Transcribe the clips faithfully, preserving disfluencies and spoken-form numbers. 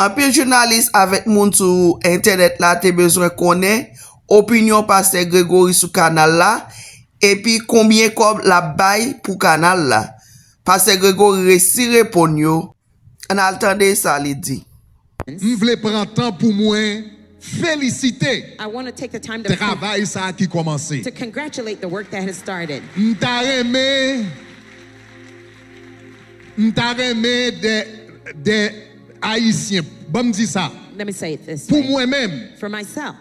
Anpil jounalis avèk moun sou entènèt la te bezwen konnen opinyon Pastè Gregory sou kanal la, epi konbyen kòb l ap bay pou kanal la. Pastè Gregory resi reponn yo. Ann al tande sa li di. M vle pran tan pou mwen felisite I want to take the time to, con- travay sa a ki kòmanse. to congratulate the work that has started. M ta renmen, m ta renmen de, de Ayisyen, ban m di sa, Let me say it this pou way. Mwen menm, For myself,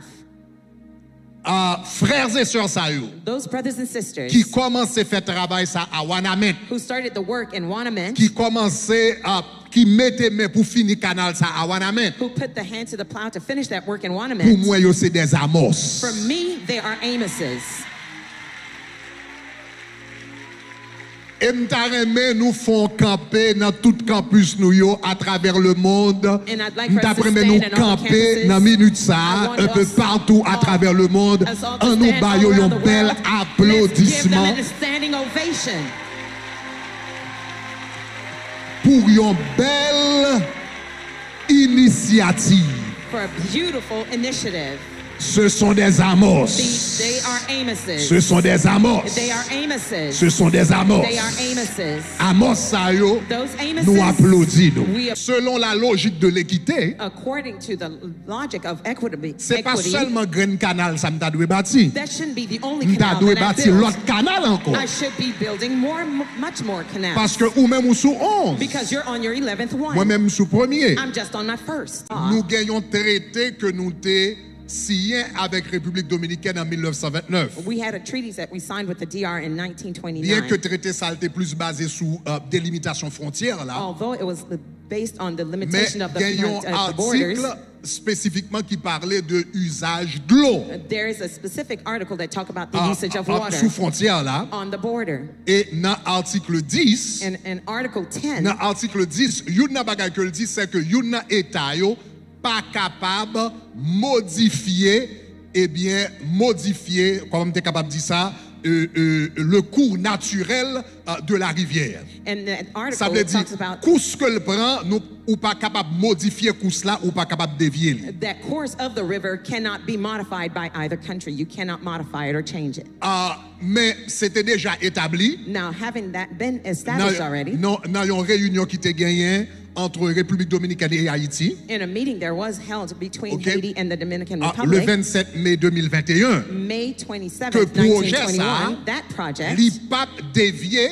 uh, frè e sè sa yo, those brothers and sisters ki kòmanse fè travay sa a Wanament, who started the work in Wanament, ki kòmanse, uh, ki mete men pou fini kanal sa a Wanament, who put the hand to the plow to finish that work in pou Wanament, mwen yo se des Amos. For me, they are Amoses. E m ta renmen nou fè yon kanpe nan tout kanpis nou yo atravè le mond. And I'd like M for ta us to renmen stand nou in all the kanpe nan campuses. minit sa I a, want un peu us partout à all, travers le monde. Us all to An nou stand ba all yo around yon the bèl world. Let's give them aplodisman. A standing ovation Pou yon bèl inisyativ. For a beautiful initiative. Ce sont des Amos. The, they are Amoses. Ce sont des Amos. They are Amoses. Ce sont des Amos. They are Amoses. Amos sa yo, Those Amoses, nou aplodi nou. We Selon la logique de l'équité, According to the logic of equity, se pa equity, sèlman grenn kanal sa m ta dwe bati. That shouldn't be the only M ta canal dwe that I bati build. Lòt kanal ankò. I should be building more, m- much more canals. Paske ou menm ou sou onz. Because you're on your eleventh one. Mwen menm m sou premye. I'm just on my first. Nou gen yon trete ke nou te siyen avèk Repiblik Dominikèn an mil nèf san vennèf. We had a treaties that we signed with the D R in nineteen twenty-nine. Byen ke trete sa a te plis baze sou, euh, delimitasyon fwontyè la, Although it was the, based on the men limitation of the gen yon front, uh, the borders, atik espesifikman ki pale de izaj dlo. There is a specific article that talk about the Ah, usage of ah, water sou fwontyè la. On the border. E nan atik dis, And, and Article ten, nan atik dis, youn nan bagay ke l di, se ke youn nan eta yo pa kapab modifye, ebyen, modifye, kòman m te kapab di sa, euh, euh, le cours naturel, euh, de la rivière. And that Sa article vle di, talks about kous ke l pran, nou, ou pa kapab modifye kous la, ou pa kapab devye li. That course of the river cannot be modified by either country. You cannot modify it or change it. Ah, men se te deja etabli Now, having that been nan, established already, nan, nan yon reyinyon ki te genyen ant Repiblik Dominikèn e Ayiti, in a meeting there was held between Ok. Haiti and the Dominican ah, le Republic, vennsèt me de mil venteyen, May ke twenty-seventh, pwojè sa a, nineteen twenty-one, that project, li p ap devye,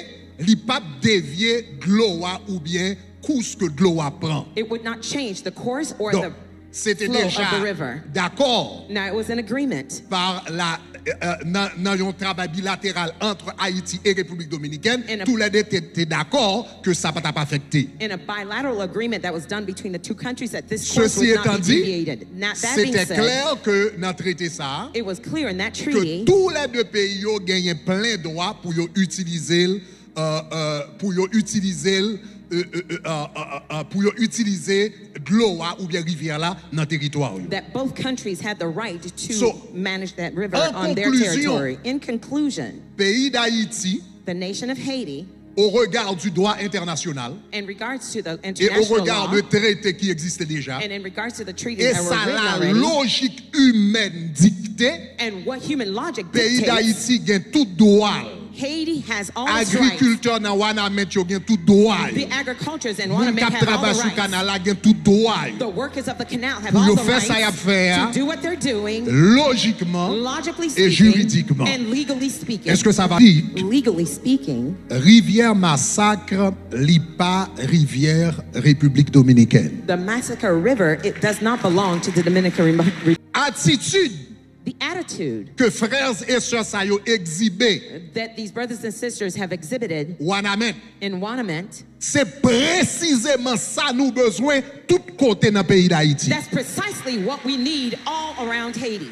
li p ap devye dlo a oubyen kous ke dlo a pran. It would not change the course or Donk, the se te flow of deja the river. Dakò Now, it was an agreement par la, euh, nan, nan yon travay bilateral ant Ayiti e Repiblik Dominikèn, In a- tou lè de te, te dakò ke sa pa t ap afekte. in a bilateral agreement that was done between the two countries that this course Ceci would not étant be dit, deviated. Now, that se being te said, klè ke nan trete sa a, it was clear in that ke treaty tou lè de peyi yo genyen plen dwa pou yo itilize l, euh, euh, pou yo itilize l, euh, euh, euh, euh, euh, euh, pou yo itilize dlo a oubyen rivyè la nan teritwa yo. that both countries had the right to So, manage that river en on their conclusion, territory. In conclusion, Peyi Dayiti, the nation of Haiti, au regard du droit international in regards to the et au international regard law, de traités qui existaient déjà, and in regards to the treaties et that were ça written la already, logique humaine dictée, and what human logic peyi dictates, Dayiti gen tout dwa l. Haiti has all its rights. Agrikiltè nan Wanament yo gen tout dwa The yo. agricultures and Moun k Wanament ap have all travay the sou rights. Kanal la gen tout dwa yo. The workers of the canal have Pou all yo the fè rights sa y ap fè a, to do what they're doing, lojikman logically e speaking, jiridikman. And legally speaking. Èske sa va dik? Legally speaking, Rivyè Masak li pa rivyè Repiblik Dominikèn. The Massacre River, it does not belong to the Dominican Republic. Atitid The attitude ke frè e sè sa yo egzibe that these brothers and sisters have exhibited Wanament, in Wanament, se presizeman sa nou bezwen tout kote nan peyi Dayiti. That's precisely what we need all around Haiti.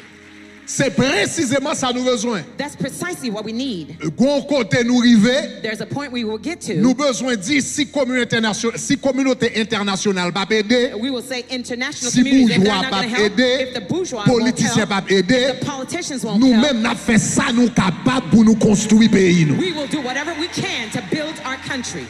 Se presizeman sa nou bezwen. That's precisely what we need. Gon kote nou rive, There's a point we will get to. Nou bezwen di si kominote, si kominote entènasyonal p ap ede, We will say international si communities, if they're boujwa not p going to ap help, ede, if the bourgeois won't politisyen help, p ap ede, if the politicians won't nou help, menm n ap fè sa nou kapab pou nou konstwi peyi nou. We will do whatever we can to build our country.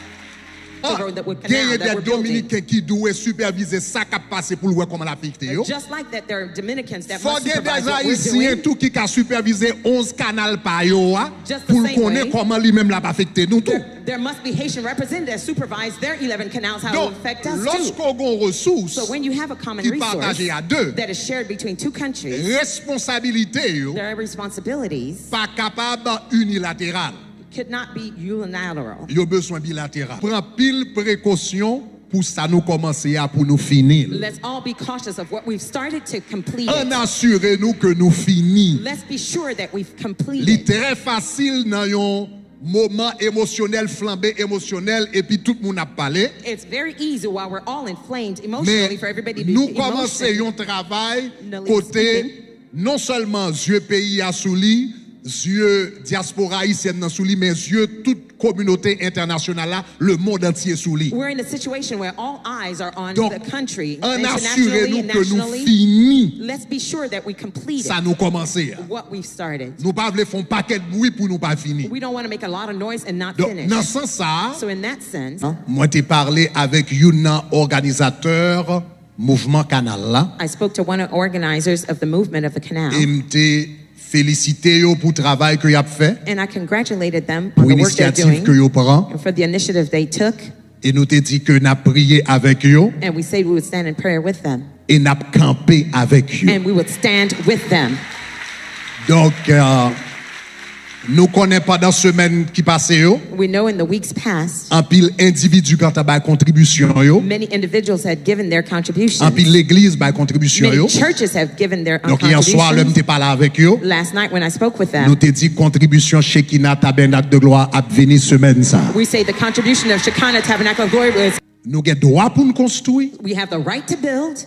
the road that we're canal Genyen that de we're building. Dominiken ki dwe sipèvize sa k ap pase pou l wè kòman l afekte yo. Just like that, there are Dominicans that Fò must gen supervise de what we're Ayisyen doing. Tou ki ka sipèvize onz kanal pa yo a Just the pou l same konnen way. Kòman li menm l ap afekte nou tou. There, there must be Haitian representatives that supervise their eleven canals, how it Donk, will affect us too. Lòske w gen yon resous So when you have a common ki resource pataje a de, that is shared between two countries, responsabilite yo their responsibilities pa kapab inilateral. Could not be unilateral. Yo bezwen bilateral. Pran pil prekosyon pou sa nou kòmanse a pou nou fini l. Let's all be cautious of what we've started to complete. Ann asire nou ke nou fini. Let's be sure that we've Li completed. Trè fasil nan yon moman emosyonèl, flanbe emosyonèl, epi tout moun ap pale. It's very easy while we're all inflamed emotionally Men for everybody to nou be kòmanse emotional. Yon travay No, kote speaking. Non sèlman zye peyi a sou li, zye dyaspora ayisyèn nan sou li, men zye tout kominote entènasyonal la, lemond antye sou li. We're in a situation where all eyes are on Donk, the country, ann asire internationally, nou ke nou nationally. Fini Let's be sure that we completed sa nou kòmanse a. What we've started. Nou pa vle fè yon pakèt bri pou nou pa fini. We don't want to make a lot of noise and not Donk, finish. Nan sans sa a, So in that sense, mwen te pale avèk youn nan òganizatè mouvman kanal la. I spoke to one of the organizers of the movement of the canal, E m te felisite yo pou travay ke y ap fè, and I congratulated them on pou the work they're inisyativ doing ke yo pran. and for the initiative they took. E nou te di ke n ap priye avèk yo And we said we would stand in prayer with them, e n ap kanpe avèk yo. And we would stand with them. Donk, euh, nou konnen pandan semèn ki pase yo, We know in the weeks past, anpil endividi gentan bay kontribisyon yo, many individuals had given their contributions. Anpil legliz bay kontribisyon Many yo. Churches have given their um, Donk, yè swa, lè m te contributions. Pale avèk yo, Last night when I spoke with them, Nou te di kontribisyon Shekinah Tabernacle de Gloire ap vini semèn sa a. We say the contribution of Shekinah Tabernacle of Glory was Nou gen dwa pou n konstwi. We have the right to build.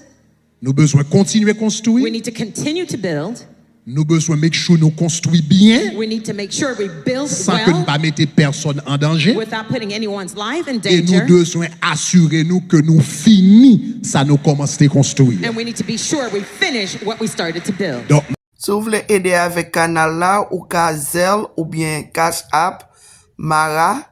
Nou bezwen kontinye We konstwi. Need to continue to build. Nou bezwen make sure nou konstwi byen. We need to make sure we build San ke n well pa mete pèsonn an danje. Without putting anyone's life in E nou danger. Bezwen asire nou ke nou fini sa nou kòmanse te konstwi. And we need to be sure we finish what we started to build. Donk, Si w vle ede avèk kanal la, ou ka Zelle oubyen Cash App Mara